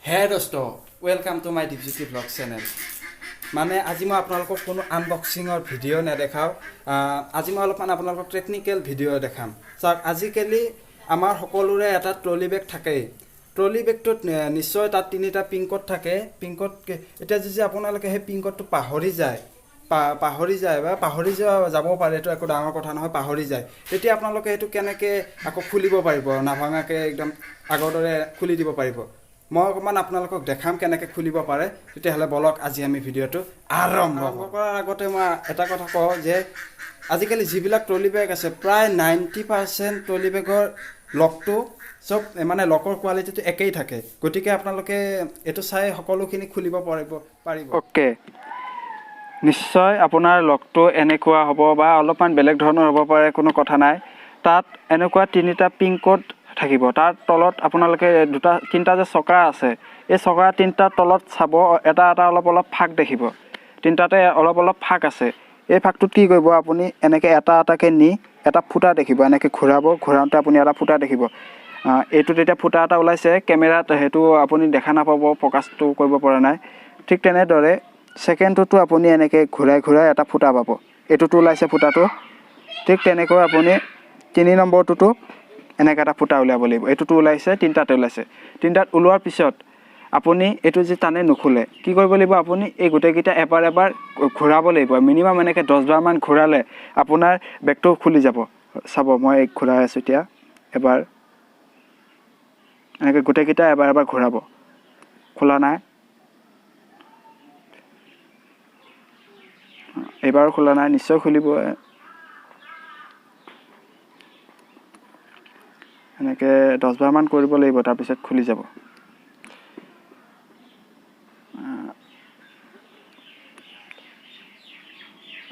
হে দোস্ত, welcome to my Dipjyoti vlog channel. মানে আজি মই আপোনালোকক কোনো আনবক্সিঙৰ ভিডিঅ' নেদেখাওঁ। আজি মই অলপমান আপোনালোকক টেকনিকেল ভিডিঅ' দেখাম। চাওক, আজিকালি আমাৰ সকলোৰে এটা ট্ৰলি বেগ থাকেই। ট্ৰলি বেগটোত নিশ্চয় তাত তিনিটা পিংকত থাকে। পিংকত এতিয়া যদি আপোনালোকে সেই পিংকতটো পাহৰি যায়, পাহৰি যায় বা পাহৰি যোৱা যাব পাৰে, এইটো একো ডাঙৰ কথা নহয়, পাহৰি যায়, তেতিয়া আপোনালোকে সেইটো কেনেকৈ আকৌ খুলিব পাৰিব, নাভাঙাকৈ একদম আগৰ দৰে খুলি দিব পাৰিব। মই অকণমান আপোনালোকক দেখাম কেনেকৈ খুলিব পাৰে। তেতিয়াহ'লে বলক, আজি আমি ভিডিঅ'টো আৰম্ভ কৰাৰ আগতে মই এটা কথা কওঁ যে আজিকালি যিবিলাক ট্ৰলি বেগ আছে, প্ৰায় 90% ট্ৰলি বেগৰ লকটো চব মানে লকৰ কোৱালিটিটো একেই থাকে। গতিকে আপোনালোকে এইটো চাই সকলোখিনি খুলিব পাৰিব। অ'কে, নিশ্চয় আপোনাৰ লকটো এনেকুৱা হ'ব বা অলপমান বেলেগ ধৰণৰ হ'ব পাৰে, কোনো কথা নাই। তাত এনেকুৱা তিনিটা পিংকত থাকিব। তাৰ তলত আপোনালোকে দুটা তিনিটা যে চকা আছে, এই চকা তিনিটাৰ তলত চাব, এটা এটা অলপ অলপ ফাঁক দেখিব। তিনিটাতে অলপ অলপ ফাঁক আছে। এই ফাঁকটোত কি কৰিব আপুনি, এনেকৈ এটা এটাকৈ নি এটা ফুটা দেখিব, এনেকৈ ঘূৰাব, ঘূৰাওঁতে আপুনি এটা ফুটা দেখিব। এইটোত এতিয়া ফুটা এটা ওলাইছে, কেমেৰাত সেইটো আপুনি দেখা নাপাব, ফ'কাছটো কৰিব পৰা নাই। ঠিক তেনেদৰে ছেকেণ্ডটোতো আপুনি এনেকৈ ঘূৰাই ঘূৰাই এটা ফুটা পাব, এইটোতো ওলাইছে ফুটাটো। ঠিক তেনেকৈ আপুনি 3 নম্বৰটোতো এনেকৈ এটা ফুটা উলিয়াব লাগিব, এইটোতো ওলাইছে, তিনিটাতে ওলাইছে। তিনিটাত ওলোৱাৰ পিছত আপুনি এইটো যে টানে নোখোলে, কি কৰিব লাগিব, আপুনি এই গোটেইকেইটা এবাৰ এবাৰ ঘূৰাব লাগিব। মিনিমাম এনেকৈ 10বাৰমান ঘূৰালে আপোনাৰ বেগটো খুলি যাব। চাব, মই ঘূৰাই আছোঁ এতিয়া, এবাৰ এনেকৈ গোটেইকেইটা এবাৰ এবাৰ ঘূৰাব। খোলা নাই, এইবাৰো খোলা নাই, নিশ্চয় খুলিব। এনেকৈ 10বাৰমান কৰিব লাগিব, তাৰপিছত খুলি যাব।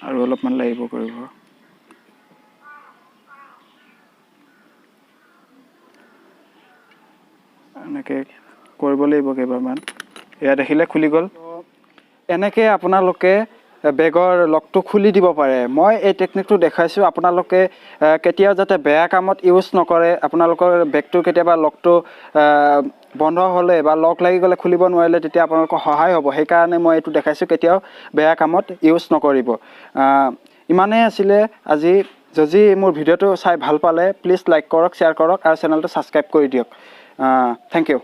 আৰু অলপমান লাগিব কৰিব। এনেকৈ কৰিব লাগিব কেইবাৰমান। এয়া দেখিলে খুলি গ'ল। এনেকৈ আপোনালোকে বেগৰ লকটো খুলি দিব পাৰে। মই এই টেকনিকটো দেখাইছোঁ, আপোনালোকে কেতিয়াও যাতে বেয়া কামত ইউজ নকৰে। আপোনালোকৰ বেগটো কেতিয়াবা লকটো বন্ধ হ'লে বা লক লাগি গ'লে খুলিব নোৱাৰিলে তেতিয়া আপোনালোকৰ সহায় হ'ব, সেইকাৰণে মই এইটো দেখাইছোঁ। কেতিয়াও বেয়া কামত ইউজ নকৰিব। ইমানেই আছিলে আজি। যদি মোৰ ভিডিঅ'টো চাই ভাল পালে প্লিজ লাইক কৰক, শ্বেয়াৰ কৰক আৰু চেনেলটো ছাবস্ক্ৰাইব কৰি দিয়ক। Thank you.